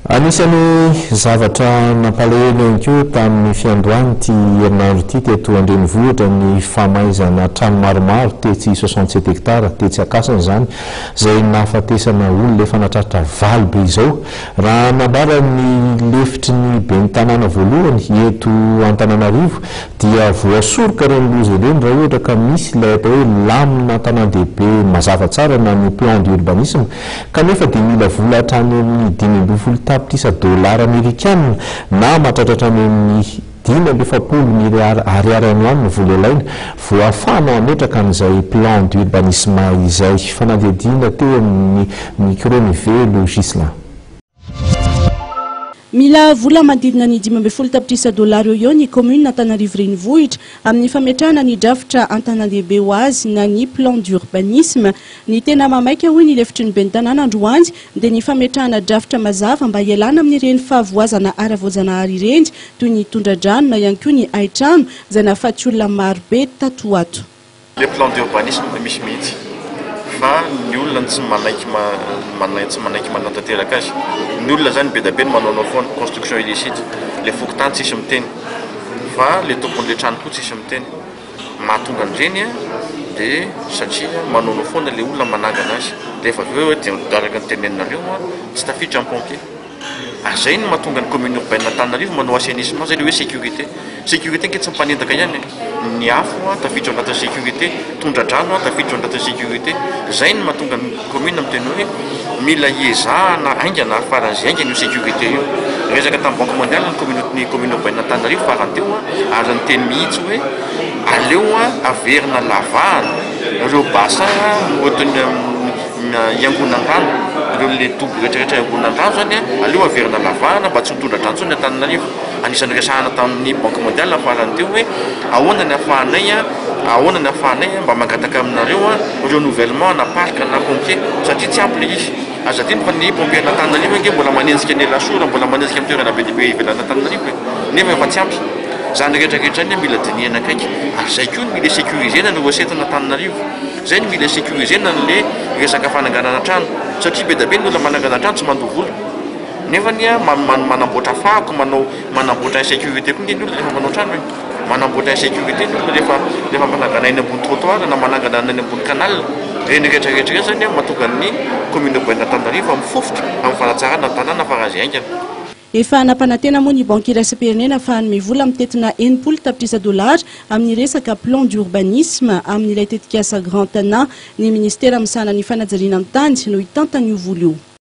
Anisan'ny zavatra nampalahelo ihany koa tamin'ny fiandohan'ity herinandro ity teto an-drenivohitra ny famaizana trano maromaro tetsy 67 hectares, tetsy Ankasina izany, izay nahafatesana olona efa nahatratra valo be izao. Raha nambaran'ny lefitry ny ben'ny tanàna voalohany eto Antananarivo dia voasoroka ireny loza ireny raha ohatra ka misy ilay atao hoe lamina an-tanàn-dehibe mazava tsara na ny plan d'urbanisme kanefa dia mila vola hatrany amin'ny 15 tapitrisa dolara amerikana na mahatratra hatrany amin'ny 45 miliara ariary any ho any ny vola ilaina vao ahafahana mametraka an'izay plan d'urbanisme izay. Fanadihadiana teo amin'ny micro ny Velo Ghislain. Mila vola manodidina ny 15 tapitrisa dolara eo eo ny commune Antananarivo Renivohitra amin'ny fametrahana ny drafitra an-tanàn-dehibe ho azy na ny plan d'urbanisme. Ny tena mamaika hoy ny lefitry ny ben'ny tanàna androany dia ny fametrahana drafitra mazava mba hialana amin'ireny fahavoazana ara-voajanahary ireny toy ny tondra-drano na ihany koa ny haitrano izay nahafaty olona marobe tato ho ato. Le plan d'urbanisme misy mihitsy fa ny olona no tsy manaiky tsy manaiky manatanteraka azy. Ny olona zany be dia be no manaonao foana, construction illicite, le fokontany tsisy miteny fa le tompon'le trano koa tsisy miteny. Mahatonga an'ireny a dia satria manaonao foana le olona manangana azy. Rehefa avy eo dia araka ny teneninareo a, tsy tafiditra ny pompier. Ary zay no mahatonga ny commune urbaine Antananarivo manao assainissement, zay le hoe sécurité. Sécurité ange tsy mifanendaka ihany e. Ny afo tafiditra ao anatin'ny sécurité, tondra-drano tafiditra ao anatin'ny sécurité. Zay no mahatonga ny commune miteny hoe mila hiezahana haingana ary faran'izay haingana io sécurité io. Niresaka tamin'ny banque mondiale ny commune ny commune urbaine Antananarivo farany teo ary niteny mihitsy hoe aleo averina lavahana ireo bassin ohatran'ny hiangonan-drano, ireo le dobo rehetrarehetra hiangonan-drano zany aleo averina lavahana mba tsy ho tondra-drano intsony Antananarivo. Anisan'ny resahana tamin'ny banque mondiale farany teo hoe ahoana ny ahafahanay, ahoana ny ahafahanay mba mangataka aminareo renouvellement na parc na pompier satria tsy ampy le izy. Aza adino fa ny pompier an'Antananarivo ange mbola manenjika ny Alasora, mbola manenjika amin'ny toerana be dia be ivelan'Antananarivo e, nefa efa tsy ampy. Izany rehetrarehetra izany mila dinihana akaiky ary izay koa no mila sécuriser-na ny recette-n'Antananarivo. Izay no mila sécuriser-na an'le resaka fananganana trano satria be dia be ny olona manangana trano tsy mandoa vola nefa anie manamboatra fako, manao manamboatra insécurité koa nge ny olona rehefa manao trano e, manamboatra insécurité ny olona rehefa rehefa manangana eny ambony trottoir na manangana any ambony canal, ireny rehetra rehetra ireny zany mahatonga ny commune urbaine Antananarivo mifofotra amin'ny fanatsarana ny tanàna faran'izay haingana. Efa nampanantena moa ny Banky iraisam-pirenena fa hanome vola mitentina 60 tapitrisa dolara amin'ny resaka plan d'urbanisme amin'ilay tetikasa Grand Tana. Ny minisitera misahana ny fanajariana ny tany no hitantana io vola io.